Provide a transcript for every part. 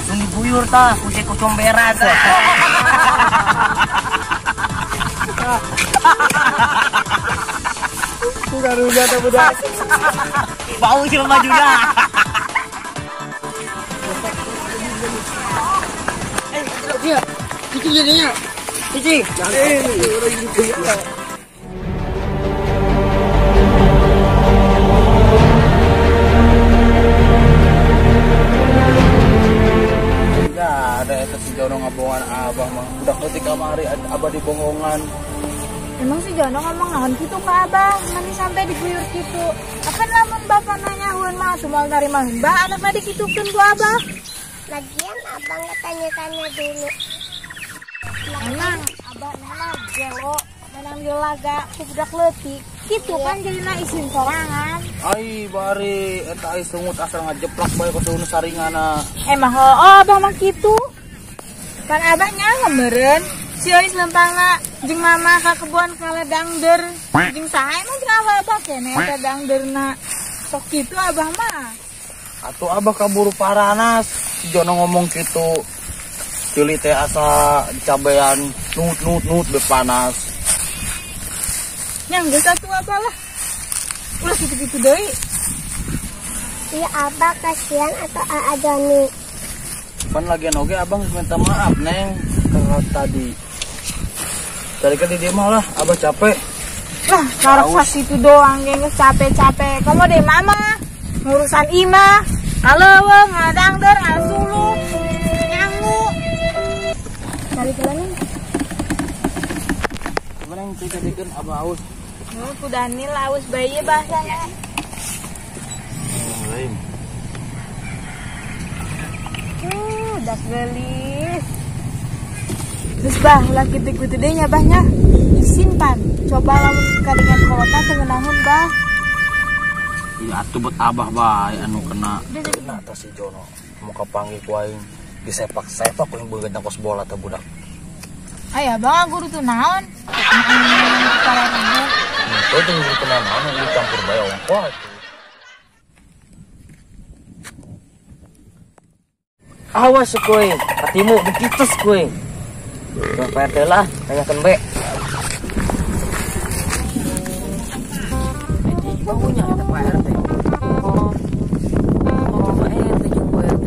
Langsung diguyur tah, ku si kocomberan. Udah tah budak. Bau sih mama juga. Iya, cici jadinya. Cici. Ya, ada eta si Jono ngabohongan abah mah. Budak leutik kamari abah dibohongan. Emang si Jono ngomong naon kitu ka abah, mani sampai diguyur kitu. Akan lamun bapak nanya hueun mah atuh moal narima bah anakna dikitukeun ku abah. Lagian abah nggak tanya-tanya dulu. Emang abah memang gelo, menang laga ku budak leutik. Kitu kan jadina isin sorangan. Ai bari eta ai sungut asal ngajeplak bae ka nu saringana. Emang oh abah mah kitu. Kan abah nyaho meureun. Si Ois lempangna jeung mama ka kebon kala dangder. Jeung saha emang jeung abah kene eta dangderna. Sok kitu abah mah. Atuh abah kaburu paranas. Si Jono ngomong kitu. Cili teh asa dicabean nut nut nut bepanas. Yang geus atuh abah lah. Ulah kitu-kitu deui. Iya abah kasihan atau Aa Joni. Pan lagian oge abang minta maaf neng karena tadi. Carikan di mah lah, abah capek. Lah, karek itu doang geus capek-capek. Kamu deh mama ngurusan imah, kaleuweung, ngadangder, ngasuluh, nyangu. Cari kemana? Kemana yang ceritakan abah aus? Ku Daniel aus bayi bahasanya. Lain. Udah gelis. Terus bah, ulah kitu-kitu deh nya bahnya. Isin pan. Coba lamun kadengan kolota teu ngeunahun bah. Iya atuh buat abah bae anu kena. Kena atas si Jono. Mau kapanggih ku aing disepak-sepak ku aing beungeutna kos bola teh budak. Ay abah guru tuh naon? Itu tuh guru kena naon yang dicampur bae ongkoh atuh. Awas kowe, hatimu dikitus kowe. Pak RT lah, tanyakan be. Bangunnya kita Pak RT. Pak RT jeung Pak RT.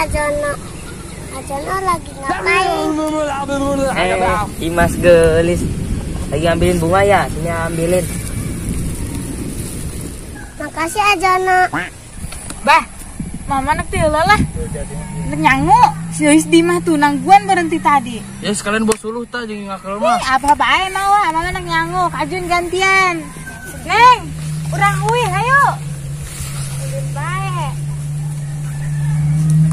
Ajono. Ajono lagi ngapain? Imas gelis. Lagi ambilin bunga ya? Sini ambilin. Makasih Ajono. Bah, mama nak tiula lah. Nyangu, si Ois di mah tuh nangguan berhenti tadi. Ya sekalian bawa suluh ta jeung ngakel mah. Apa bae mawa, mama nak nyangu, kajun gantian. Neng, urang uih ayo. Ulun bae.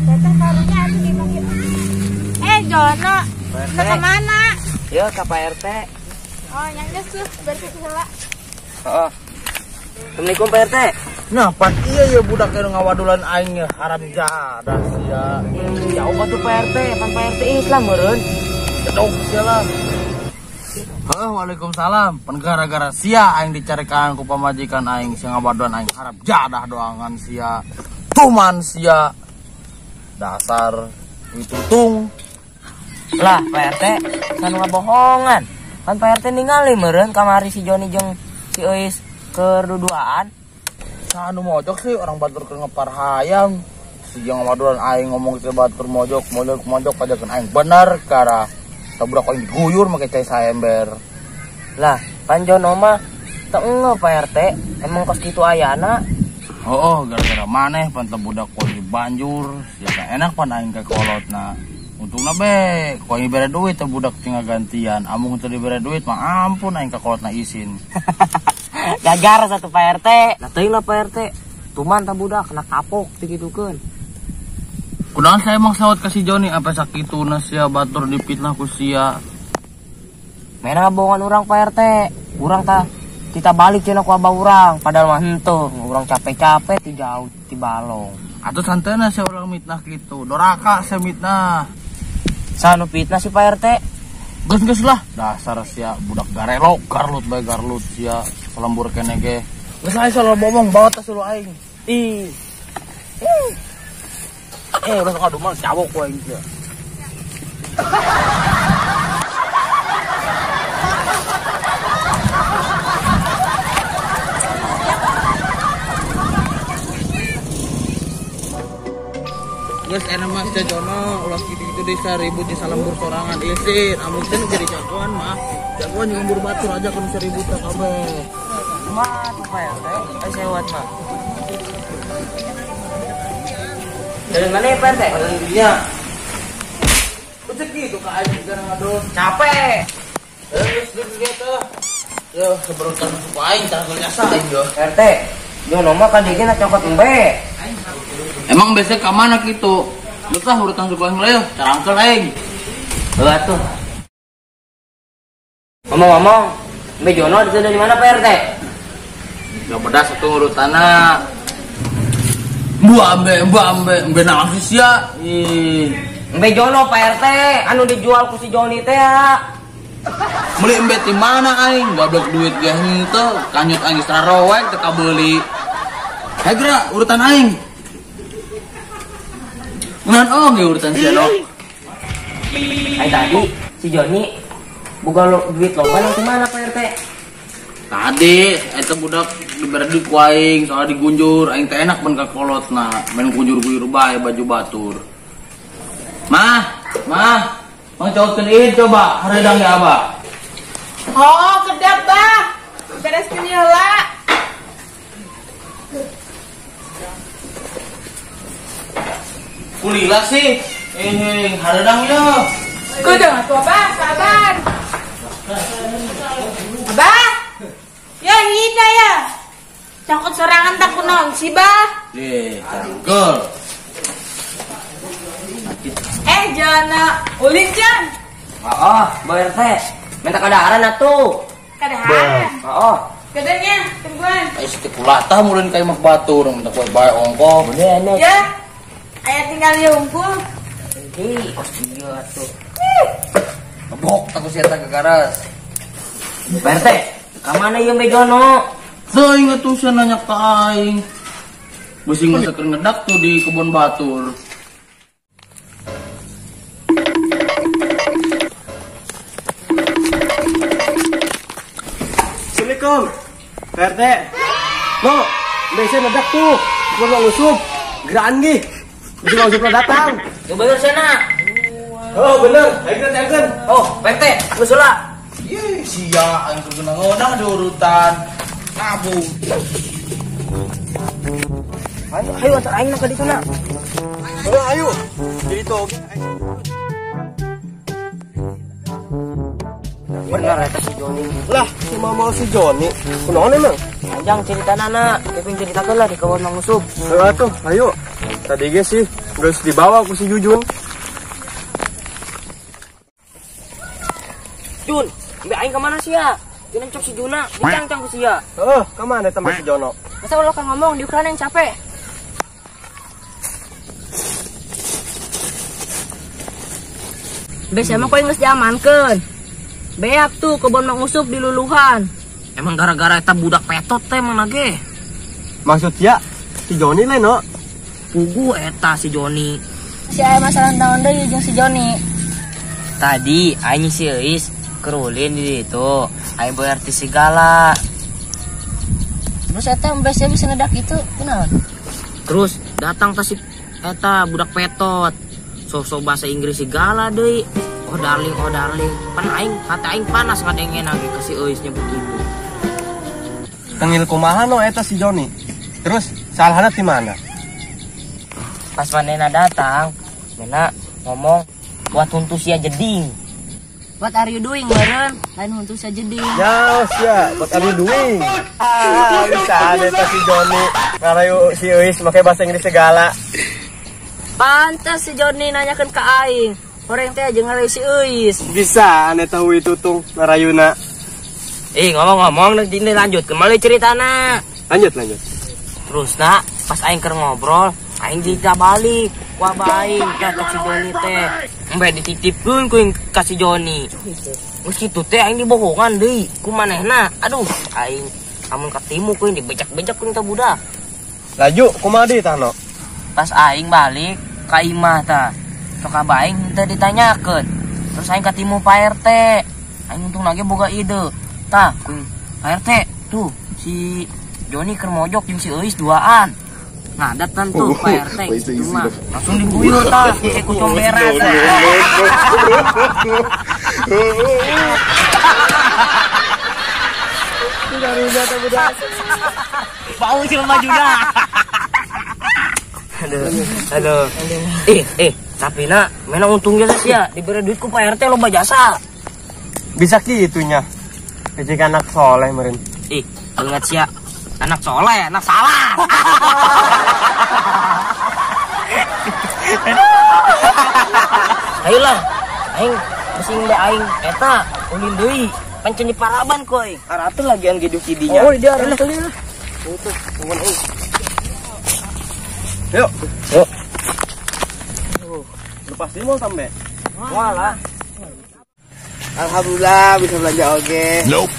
Datang karunya atuh di mah. Jono, mau kemana? Ya ke Pak RT. Oh, yang geus berarti heula. Heeh. Assalamualaikum Pak RT. Nah, pan iya ya budak anu ngawadulan aing ya haram jadah sia. Ya obat tuh Pak RT, pan Pak RT Islam meureun. Cedok sia lah. Heuh, waalaikumsalam. Pan gara-gara sia aing dicarekan ku pamajikan aing sia ngawadulan aing haram jadah doangan sia. Tuman sia. Dasar tung. Lah, Pak RT, kan ngabohongan. Kan Pak RT ningali meureun kamari si Joni jeung si Euis keur duduaan. Anu mojok sih orang batur keur ngepar hayam. Si jeung ngawadulan aing ngomong ke batur mojok, mojok, mojok pajakeun aing bener kara. Budak aing diguyur make cai saember. Lah, pan Jono mah teu engeuh Pak RT, emang kos kitu ayana. Oh, gara-gara maneh pan teh budak aing dibanjur, sia enak pan aing ka kolotna. Untungna be, ku aing bere duit teh budak tinggal gantian. Amung teu dibere duit mah ampun aing ka kolotna isin. Gagar satu Pak RT. Nah teuing lah Pak RT. Tuman tah budak kena kapok digitukeun. Kunaon saya emang sawat ka si Joni apa sakituna sia batur dipitnah ku sia. Mena bohongan urang Pak RT. Urang tah kita balik cenah ku abah urang, padahal mah henteu, urang capek-capek ti jauh ti balong. Atuh santena sia urang mitnah kitu. Doraka sia mitnah. Sanu fitnah si Pak RT. Geus-geus lah, dasar sia budak garelo, garlut bae garlut sia salembur kene ge. Geus lah selalu ngomong bawa tas lu aing. Ih. Udah sok adu mah cawok ku aing sia. Geus enak mah sia Jono, ulah kitu-kitu desa ribut di salembur sorangan isin, amun teh jadi jagoan mah. Jagoan jeung lembur batur aja kun ribut teh kabeh. Mah tuh Pak RT, ai sewat mah. Dari mana ya Pak RT? Iya. Ucek gitu ka aing gara ngadon. Capek. Geus geus teh. Yo seberutan suku aing tah nyasa aing yo. RT, Jono mah kan dia cokot embe. Emang biasanya ke mana gitu? Lu tah urutan suku aing lah yo, carangkel aing. Heuh atuh. Ngomong-ngomong, Mbe Jono di dari mana Pak RT? Ya pedas satu urutanna. Mbak ambe naon sih sia? Ih. Mbe Jono Pak RT, anu dijual ku si Joni teh ya. Meuli embe ti mana aing? Goblok duit ge henteu, kanyut aing geus rarowek teu kabeuli. Hagra urutan aing. Ngan oge urutan sia dok. Ai tadi si Joni boga duit loba nang mana Pak RT? Tadi eta budak dibere duit ku aing soalnya digunjur, aing teh enak mun ka kolotna, main gunjur-gunjur bae baju batur. Mah, mang cowotkeun ieu coba hareudang ya Abah. Oh, kedap Bah. Bereskeun heula. Kulila sih, hareudang yo. Kudu atuh Abah, sabar. Abah. Ya hina ya. Cokot sorangan tak kunaon sih, Bah? Cangkel. Jana ulin Jan. Oh, Bu RT. Minta kadaharan atuh. Kadaharan? Oh. Kadanya, tungguan. Istiqlatah mulin ka imah batur, minta kue bae ongkoh. Bener. Ya. Aya tinggal ieu unggul. Ih, kos ieu atuh. Ngebok tak ku sia teh gagaras. Pak RT, ka mana ieu Mbe Jono? Teuing atuh sia nanya ka aing. Beusi ngasekeun ngedak tuh di kebun batur. Assalamualaikum, Pak RT. No, biasa ngedak tuh, kebun Bang Usup. Geraan gih. Bisi Bang Usup datang. Ya bener sana. Oh bener, ayo. Oh, Pak RT, geus heula. Ih, sia aing kudu ngonang di urutan. Nabung. Ayo, ayo antar aing ka ditu na. Oh, ayo. Jadi toge. Bener eta si Joni. Lah, si mau si Joni. Kunaon emang? Panjang ceritana na, keping ceritakeun lah di kebun Mang Usup. Heuh atuh, ayo. Tadi ge sih geus dibawa ku si Jujun. Jun, mbe aing ka mana sia? Jun cok si Juna, dicangcang ku sia. Heuh, ka mana eta si Jono? Masa ulah ka ngomong di ukuran yang capek. Be sia mah koe geus diamankeun. Beak tuh kebon Mang Usup di luluhan. Emang gara-gara eta budak petot teh mana ge? Maksud sia si Joni lain no? Pugu eta si Joni. Si aya masalah naon deui jeung si Joni? Tadi aing si Euis kerulin di ditu, aing bayar ti segala. Terus eta embe sia bisa ngedak itu kunaon? Terus datang teh si eta budak petot. Sosok bahasa Inggris segala deui. Oh darling, oh darling. Pan aing, hati aing panas ngadengen lagi ke si Euis nyebut ibu. Tengil kumaha no eta si Joni. Terus salahna di mana? Pas manena datang, Nena ngomong buat huntu sia jeding. What are you doing, meureun? Lain huntu sia jeding. Ya, sia, what are you doing? Ah, bisa ada eta si Joni ngarayu si Euis make bahasa Inggris segala. Pantes si Joni nanyakeun ka aing. Orang teh aja ngarayu si Euis. Bisa aneh tahu itu tuh ngarayuna. Ngomong-ngomong ini lanjut kembali ceritana. Lanjut. Terus nak pas aing keur ngobrol, aing jika balik. Wah baing cocok si Joni teh. Embe dititipkeun ku aing ka si Joni. Geus kitu teh aing dibohongan deui ku manehna. Aduh, aing amun katimu ku aing dibejak-bejak ku teh budak. Laju kumaha deui tah no? Pas aing balik ka imah tah. Sok abah aing teh ditanyakeun. Terus aing katimu Pak RT. Aing untung lagi boga ide. Tah, ku Pak RT tuh si Joni keur mojok jeung si Euis duaan. Ngadat kan tuh Pak RT gitu mah. Langsung diguyur tah, kayak ku comberan. Bau sih maju dah. Aduh, aduh. Tapi nak, mana untungnya sih ya diberi duit ku Pak RT loba jasa. Bisa kitunya. Kecik anak soleh meureun. Ih, ingat sia. Anak soleh, anak salah. Ayolah, aing pusing da aing eta ulin deui. Pancen di paraban ku aing. Aratu lagian geduh kidinya. Oh, dia aratu lah. Tuh, tungguan aing. Yuk. Yuk. Lepas di mall sampe. Walah. Alhamdulillah bisa belanja oge. Nope.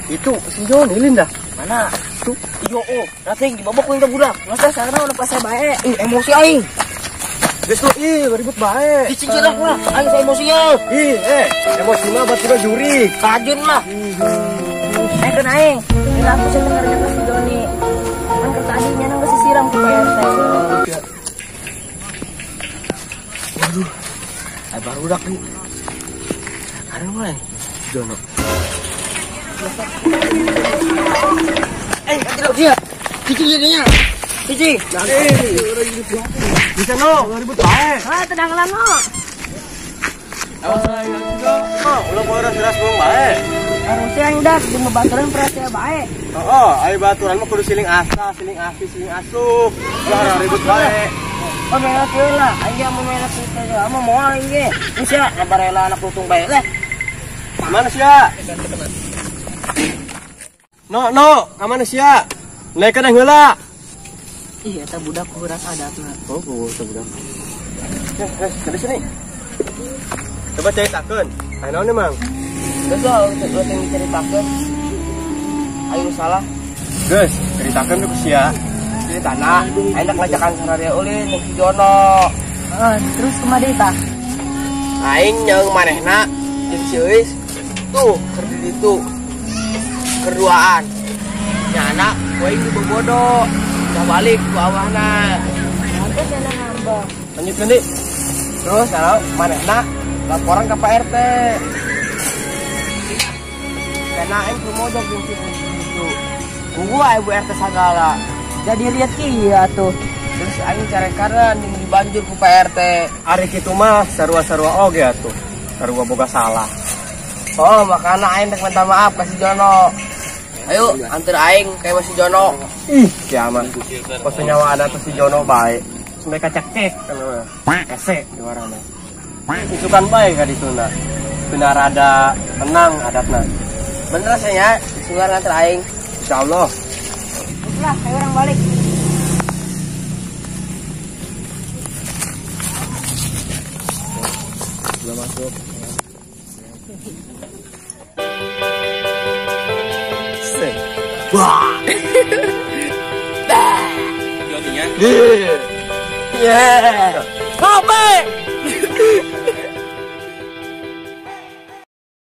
Itu si Joni Linda. Mana? Tuh, iyo oh, rating dibobok ku yang budak. Masa sekarang udah pasal bae. Ih, emosi aing. Geus lu ih ribut bae. Dicicil lah aing saya emosinya. Ih, emosi mah batu juri. Kajun lah. Kan aing, bila aku seneng ngerjakan si Joni. Kan ke tadi nya nang siram ku Pak RT. Waduh. Ai barudak nih. Karena mulai Jono. Kacau dia. Cici jadinya. Cici. Bisa no, ribut bae. Ah, tenang lah no. Oh, ulah poe ras buang bae. Harusnya yang dah di baturan perasaan bae. Oh, ayo baturan mah kudu siling asa, siling asi, siling asup. Ulah ribut bae. Oh, menak we lah. Aing ge mun menak kita ge amo moal aing ge. Geus ya, ngabarela anak lutung bae lah. Mana sia? No, no, ka mana sia? Naik kana heula. Ih, eta budak kuras adatna. Oh, eta budak. Ke sini. Coba ceritakeun. Aya naon emang? Geus lah, ulah teh diceritakeun. Ayo salah. Geus, ceritakeun ku sia. Ceritana, aing dak ngajakan sararia ulin jeung si Jono. Terus kumaha deui tah? Aing nyeung manehna jeung si Euis tuh keur di ditu. Keduaan. Nyana aing dibobodo. Udah balik ku awahna. Pantes nyana ngambek. Lanjutkeun deui. Terus kalau manehna laporan ke Pak RT. Karena aing kumodo jeung si itu. Gua ibu RT sagala. Jadi lihat kieu atuh. Terus aing carekaran jeung dibanjur ku Pak RT. Ari kitu mah sarua-sarua oge atuh. Sarua boga salah. Oh, makana aing rek minta maaf ka si Jono. Ayo anter aing ka si Jono. Ih, kiamat. Kos nyawa ada tuh si Jono bae. Mereka cekcek kana. Hese diwarana. Isukan bae ka dituna. Benar ada tenang adatna. Bener saya isukan nganter aing. Insyaallah. Lah, ayo orang balik. Belum masuk. Wah. Joninya. Yeah. Kopi.